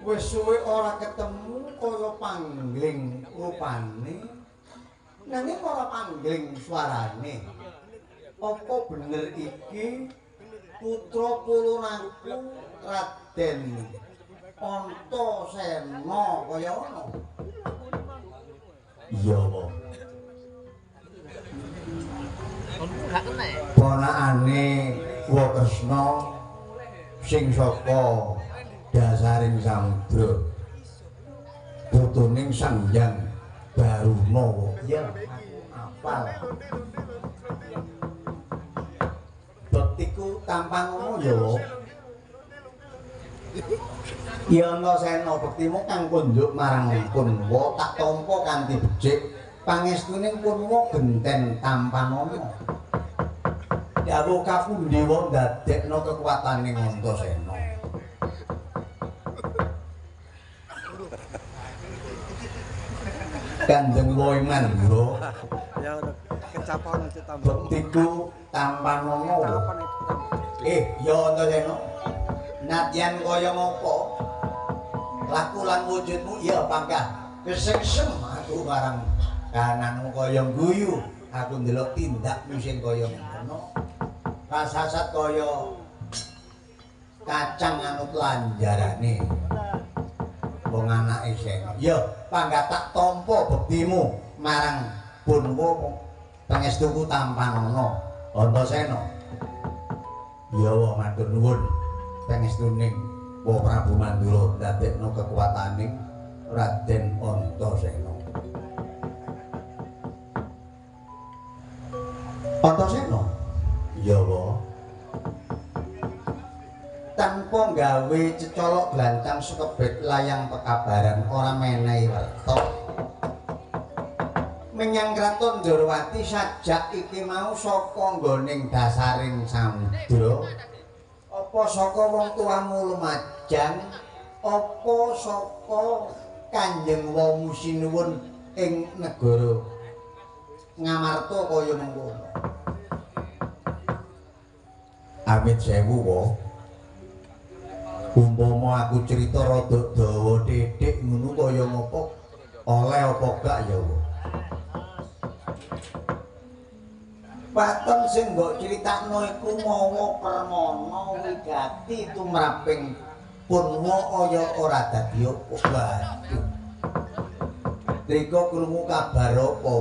Wis suwe ora ketemu kaya panggling rupane. Nanging ora panggling suarane. Apa bener iki putra pulunanku Raden Antasena kaya ngono? Iya, Pak. Ponakane Wa Kresna sing saka dasaring samudra putuning Sang Hyang Baruna. Iya, aku apal. Bektiku tampan ngono ya, Wa. Ya Antasena, bektimu kang konduk marang Punwa tak tampa kanthi becik. Pangestuning Punwa genten tampanana. Dawuh kapundhewa ndadekno kekuwatane Antasena. Kanjeng Wa Mandura. Ya kecapan aja tambah. Bektiku tampanana. Ya Antasena. Nadyan kaya ngopo? Laku lan wujudmu ya panggah kesengsem aku marang kananmu kaya guyu. Aku ndelok tindakmu sing kaya ngono. Kasasat kaya kacang anut lanjarane. Wong anake Sena. Ya panggah tak tampa bektimu marang Punwa pangestuku tampanana Antasena. Ya wa matur nuwun pangestuning Wa Prabu Mandura ndadekno kekuwataning Raden Antasena. Antasena? Ya wa. Tanpa gawe cecolok blancang sekebet layang pekabaran ora menehi werta. Menyang kraton Ndorowati sajak iki mau saka nggoning dasaring samudra. Apa saka wong tuamu Lumajang? Apa saka Kanjeng Wamu sinuwun ing negara Ngamarta kaya mengkono? Amit sewu wa. Umpama aku cerita rada dawa titik ngono kaya ngopo oleh apa gak ya wa? Waton sing mbok critakno iku mawa permana wigati tumraping Punwa kaya ora dadi apa. Waduh. Rika krungu kabar apa?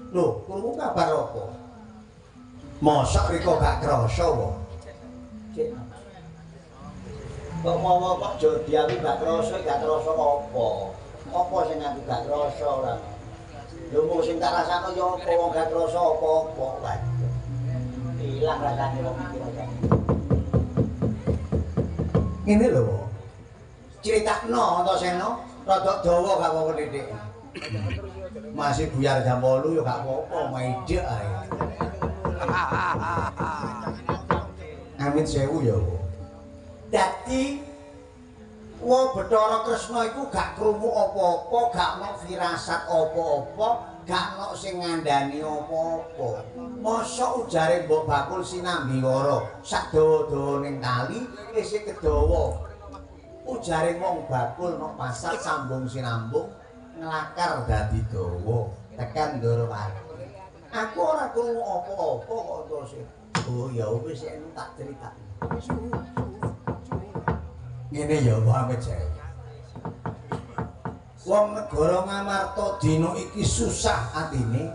Lho, krungu kabar apa? Mosok Rika gak krasa wa? Cek. Kok mawa kok jodi aku gak krasa, gak krasa apa? Apa sing aku gak krasa ora? Lho mung sing tak rasakno ya apa wong gak krasa apa-apa. Waduh. Ilang rasane wong iki rasane. Ngene lho, Pak. Critakno Antasena rada dawa gak apa-apa titik. Masih buyar jam 8 ya gak apa-apa, maidek ae. Amit sewu ya, Pak. Dadi Wa Bathara Kresna iku gak krungu apa-apa, gak ono firasat apa-apa, gak ono sing ngandani apa-apa. Mosok ujare mbok bakul sinambi wara sak dawa-dawa ning kali isih kedawa. Ujare wong bakul nok pasar sambung sinambung nglakar dadi dawa tekan Ndorowati. Aku ora krungu apa-apa kok terus. Oh ya wis tak critakno. Ngene ya Muhammad Jaya. Wong negara Ngamarta dina iki susah atine.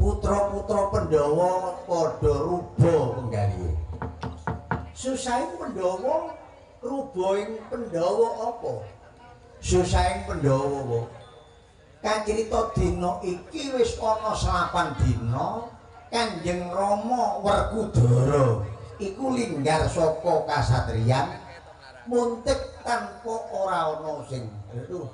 Putra-putra Pandhawa padha ruba penggalihe. Susahing Pandhawa ruba ing Pandhawa apa? Susahing Pandhawa apa? Kacrita dina iki wis ana 8 dina Kanjeng Rama Werkudara iku linggar saka kasatriyan muntik tanpa ora ana sing eruh.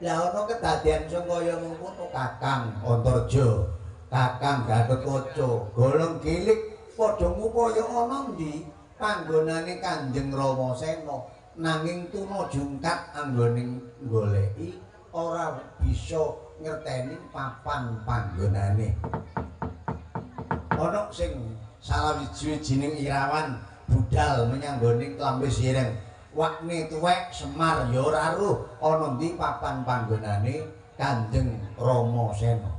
Lah ana kedadean sing kaya mengkono Kakang Antarja, Kakang Gatotkaca, Golong Gilik padha ngupaya ana ndi panggonane Kanjeng Rama Sena, nanging tuna jungkat anggone goleki ora bisa ngerteni papan panggonane. Ana sing salah siji-wijining Irawan budal menyang nggone Klambis Ireng. Wakne tuwek Semar ya ora ruh ana ndi papan panggonane Kanjeng Rama Sena.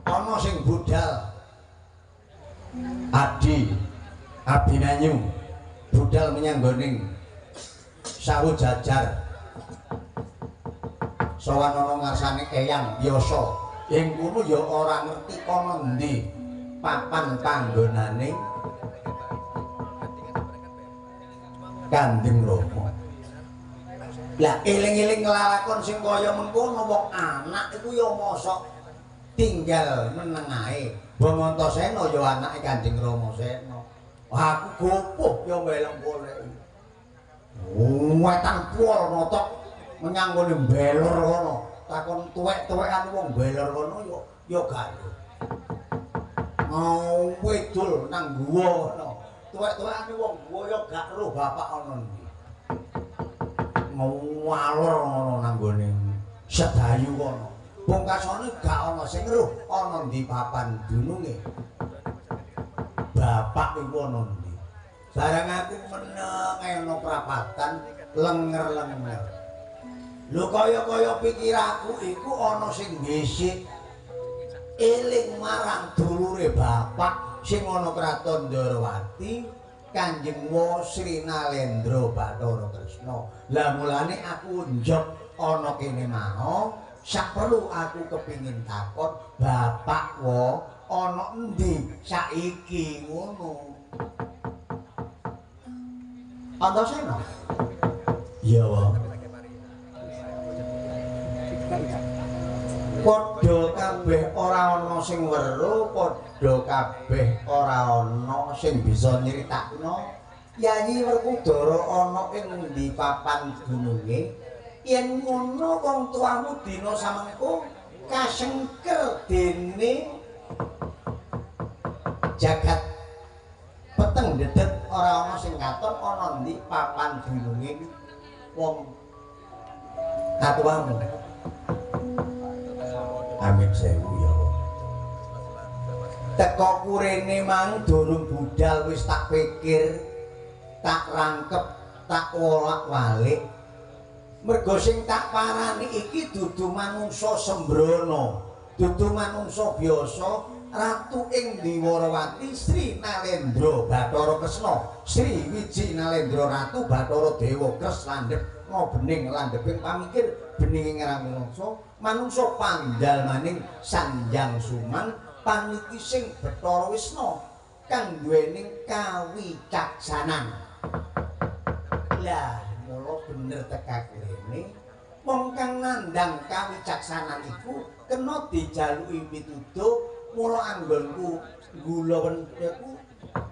Ana sing budal Adi Abinanyu budal menyang nggone Sawu Jajar. Sowan ana ngarsane Eyang Yasa. Ing kono ya ora ngerti ana endi papan panggonane Kanjeng Rama. Lah eling-eling nglakon sing kaya mengkono wong anak iku ya mosok tinggal meneng ae. Wong Antasena ya anake Kanjeng Rama Sena. Aku gopoh ya melok golek. Wetan pol notok menyang nggone belor kono. Takon tuwek-tuwekan wong belor kono ya ya gak. Ngawedul nang guwa kono. Tuwek-tuwekane wong guwa ya gak roh bapak ana ndi. Ngawalor ngono nang nggone Sedayu kono. Pungkasane gak ana sing roh ana ndi papan dununge. Bapak iku ana ndi. Barang aku meneng ana prapatan lenger-lenger. Lho kaya-kaya pikiraku iku ana sing ngisik eling marang dulure bapak sing ana kraton Ndorowati Kanjeng Sri Nalendra Bathara Kresna. Lah mulane aku njog ana kene mau sak perlu aku kepingin takon bapak wo ana endi saiki ngono. Antasena? Iya wa. Padha kabeh ora ana sing weruh, padha kabeh ora ana sing bisa nyritakno. Yayi Werkudara ana ing endi papan gununge? Yen ngono wong tuamu dina samengko kasengker dene jagat peteng dedet ora ana sing katon ana endi papan gununge wong katuamu. Amin sewu ya Allah. Teko kurene mang durung budal wis tak pikir, tak rangkep, tak wolak-walik. Mergo sing tak parani iki dudu manungsa sembrono, dudu manungsa biasa, ratu ing Dwarawati Sri Nalendra Bathara Kresna, Sri Wiji Nalendra Ratu Bathara Dewa Kres landhep ngobening landheping pamikir beninge manungsa, manungsa pandal maning Sanjang Suman paniki sing Bathara Wisna kang duwening kawicaksanan. Lah mula bener teka rene wong kang nandhang kawicaksanan iku kena dijaluki pituduh. Mula anggonku gula wenteku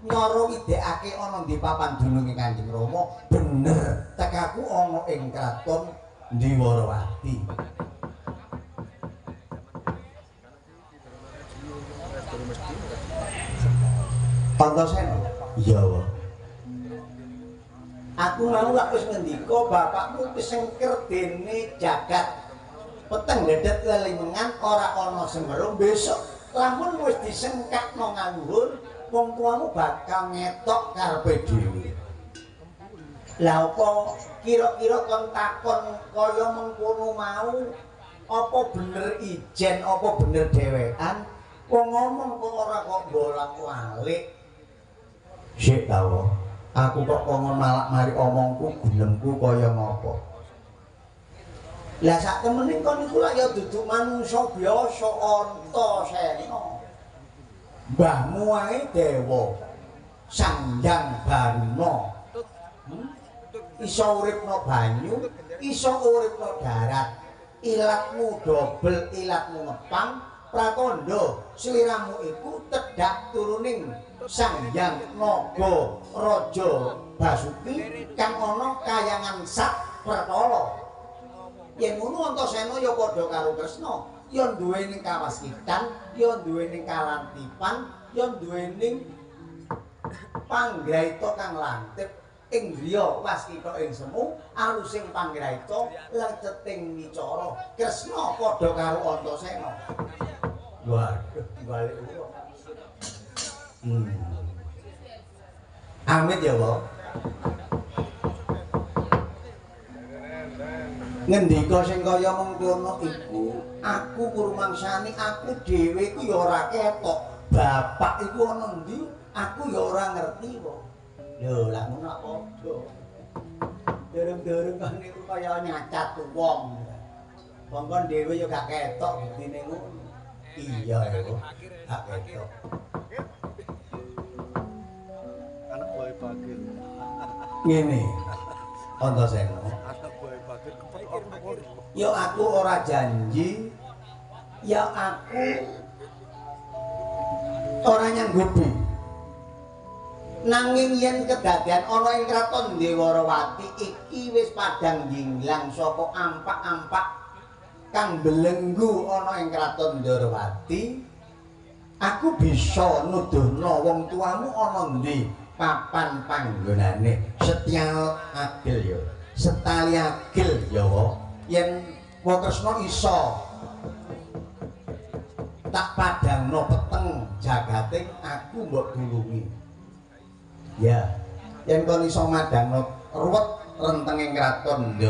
nyara widekake ana ndi papan dununge Kanjeng Rama bener tekaku ana ing kraton Dwarawati. Antasena? Iya wa. Aku mau lak wis ngendika bapakmu kesengker dene jagat peteng dedet lelimengan ora ana sing weruh besok lamun wis disengkakno ngaluhur wong tuamu bakal ngetok karepe dhewe. Lah apa kira-kira kon takon kaya mengkono mau apa bener ijen apa bener dhewean wong ngomong kok ora kok bolak-balik. Sik ta aku kok kongon malak mari omongku gunemku kaya ngopo. Lah sak temene kon iku lak ya dudu manungsa biasa Antasena. Mbahmu wae dewa Sanjang Baruna. Iso uripno banyu, iso uripno darat. Ilatmu dobel, ilatmu ngepang, pratandha sliramu iku tedhak turuning Sanjang Naga Raja Basuki kang ana kayangan sak pertala. Yen ngono Antasena ya padha karo Kresna, ya duweni kawaskitan, ya duweni kalantipan, ya duweni panggraita kang lantip ing griya waskita ing semu, alusing panggraita leceting micara. Kresna padha karo Antasena. Waduh, balik kok. Amit ya, Pak. Ngendika sing kaya mengkono iku, aku kurmangsani aku dhewe iku ya ora ketok. Bapak iku ana endi? Aku ya ora ngerti kok. Lho, lha ngono padha. Durung-durung kon niku kaya nyacat wong. Wong kon dhewe ya gak ketok buktine ngono. Iya ya, gak ketok. Anak buah Bagir. Ngene. Antasena. Anak buah Bagir kepethuk. Ya aku ora janji. Ya aku ora nyanggupi. Nanging yen kedadean ana ing kraton Dewarawati iki wis padhang yinglang saka ampak-ampak kang belenggu ana ing kraton Dewarawati, aku bisa nuduhno wong tuamu ana endi papan panggonane. Setyal agil ya, setali agil ya yen Wakresna iso tak padhangno peteng jagate aku mbok tulungi. Ya, yen kon iso madhangno ruwet rentenging kraton